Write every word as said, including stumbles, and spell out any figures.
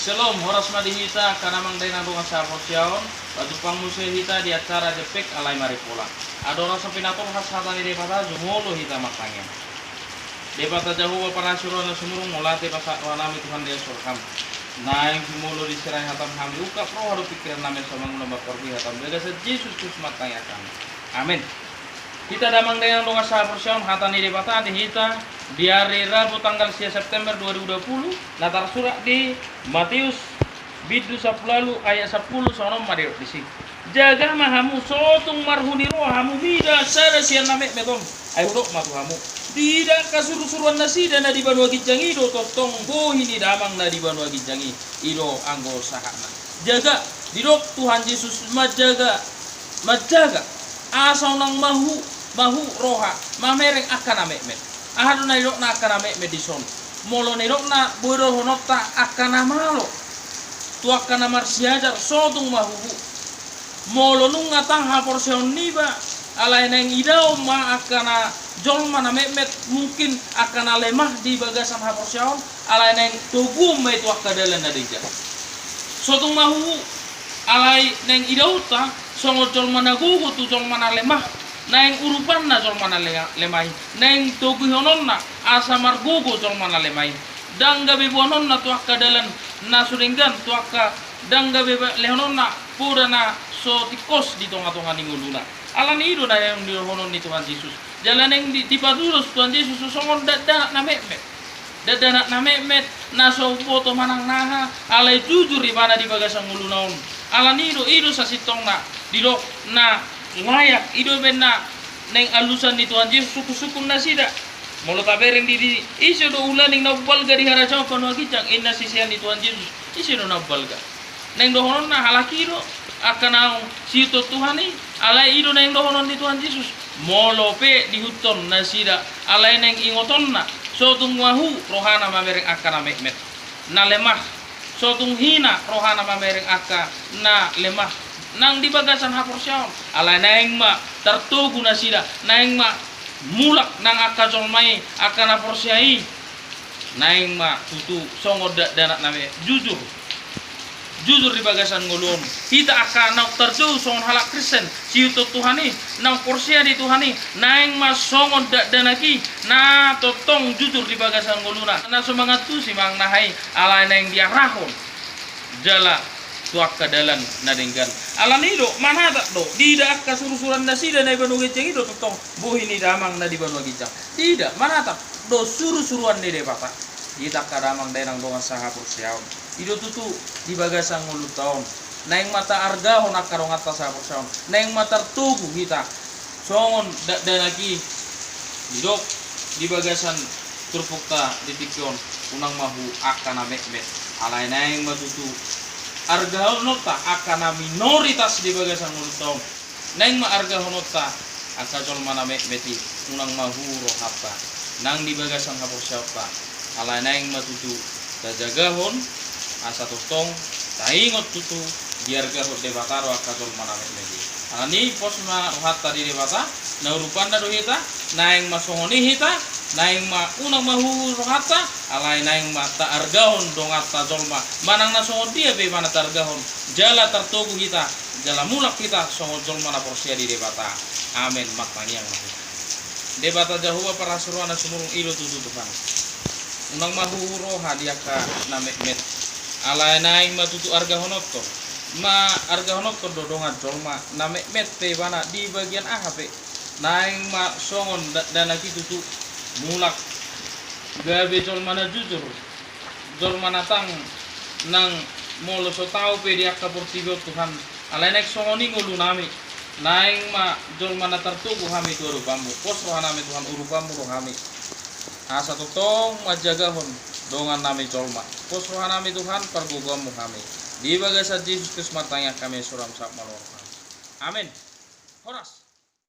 Syalom, horas ma di hita angka damang dainang dongan sahaporseaon. Patumpang muse hita di acara Jempek alai Maripola. Andorang so pinatolhas hata ni Debata, jumolo hita martangiang. Debata Jahowa parasi roha na sumurung, mauliate pasahat rohanami Tuhan di atas roham. Naeng jumolo disirang hatam hami, ungkap roha dohot pingkirannami asa mangulang mampargogoi hatam, di bagasan Jesus Kristus martangiang hami. Amen. Hita damang dainang dongan sahaporseaon, hata ni Debata di hita di ari Rabu tanggal sia September dua ribu dua puluh, na tarsurat di Mateus bindu sampulu ualu ayat sampulu, songon on ma didok disi: Jaga ma hamu, so tung marhuni roha hamu mida sada sian na metmet on. Ai hudok ma tu hamu, diida angka surusuruan nasida na di banua ginjang i do tongtong bohi ni damang na di banua ginjang i, i do anggo sahatna. Jaga, didok Tuhan Jesus manjaga, manjaga asa unang mahu, mahu roha mamereng angka na metmet. Aha do na nidokna angka na metmet dison? Molo na nidokna boi dohononta angka na malo tu angka na marsiajar, so tung mahuhu. Molo nunga tang haporseaon niba, alai naeng idaon ma angka na jolma na metmet, mungkin angka na lemah di bagasan haporseaon, alai naeng toguon ma i tu angka dalan na denggan. So tung mahuhu, alai naeng idaonta songon jolma na gogo tu jolma na lemah, naeng urupanna jolma na le-, lemah i, naeng toguhononna asa margogo jolma na lemah i. Ndang gabe boanonna tu angka dalan na so denggan, tu angka, ndang gabe ba-, lehononna poda na so tingkos di tongatonga ni ngoluna. Alani i do na naeng didohonon ni Tuhan Jesus. Jala naeng di-, dipatudos Tuhan Jesus songon dakdanak na metmet. Dakdanak na metmet, na so umboto manang na aha, alai jujur ibana di bagasan ngoluna on. Alani i do, i do sasintongna didok na layak, i do umbahen na naeng alusan ni Tuhan Jesus sungkunsungkun nasida. Molo tabereng di, di, ise do ulaning na umbalga di harajaon banua ginjang, ninna sisean ni Tuhan Jesus, ise do na umbalga? Naeng dohononna halak i do, angka naung siihuthon Tuhan i. Alai i do naeng dohonon ni Tuhan Jesus, molo pe diihuthon nasida, alai naeng ingotonna, so tung mahu rohana mamereng angka na metmet, na lemah. So tung hina rohana mamereng angka na lemah nang di bagasan haporseaon, alai naeng ma tartogu nasida, naeng ma mulak nang angka jolma i, angka na porsea i. Naeng ma tutu songon dakdanak na me-, jujur. Jujur di bagasan ngolu on. Hita angka naung tarjou songon halak Kristen, siihuthon Tuhan i, naung porsea di Tuhan i, naeng ma songon dakdanak i, na tongtong jujur di bagasan ngoluna, na so mangantusi manang na aha i, alai naeng diarahon jala tu angka dalan na denggan. Alani i do, manatap do, diida angka surusuruan nasida na di banua ginjang i do tongtong bohi ni damang na di banua ginjang. Diida, manatap do surusuruan ni Debata. Hita angka damang dainang dongan sahaporseaon, i do tutu di bagasan ngolunta on, naeng ma taargahon angka donganta sahaporseaon, naeng ma tartogu hita. Songon dakdanak i didok di bagasan turpukta di tingki on, unang mahu angka na metmet, alai naeng ma tutu argahononta angka na minoritas di bagasan ngolunta on. Naeng ma argahononta angka jolma na metmet i, unang mahu rohanta nang di bagasan haporseaonta, alai naeng ma tutu tajagahon, asa tongtong taingot tutu diargahon Debata do angka jolma na metmet i. Alani i pos ma rohanta di Debata, na urupanna do hita, naeng ma songon i hita, naeng ma unang mahu rohanta, alai naeng ma taargahon donganta jolma, manang na songon dia pe ibana taargahon, jala tartogu hita, jala mulak hita songon jolma na porsea di Debata. Amen. Martangiang ma hita. Debata Jahowa parasi roha na sumurung, i do tutu Tuhan. Unang mahu roha di angka na metmet, alai naeng ma tutu argahononkon. Ma argahononkon do dongan jolma na metmet pe ibana di bagian aha pe. Naeng ma songon da-, dakdanak i tutu mulak gabe jolma na jujur, jolma na tang, nang molo so tau pe di angka portibi on Tuhan, alai naeng songon i ngolunami. Naeng ma jolma na tartogu hami tu adopanmu. Pos rohanami Tuhan, urupanmu do hami, asa tongtong manjagahon dongannami jolma. Pos rohanami Tuhan, pargogoanmu hami. Di bagasan Jesus Kristus martangiang hami, suram sap malorang. Amen. Horas.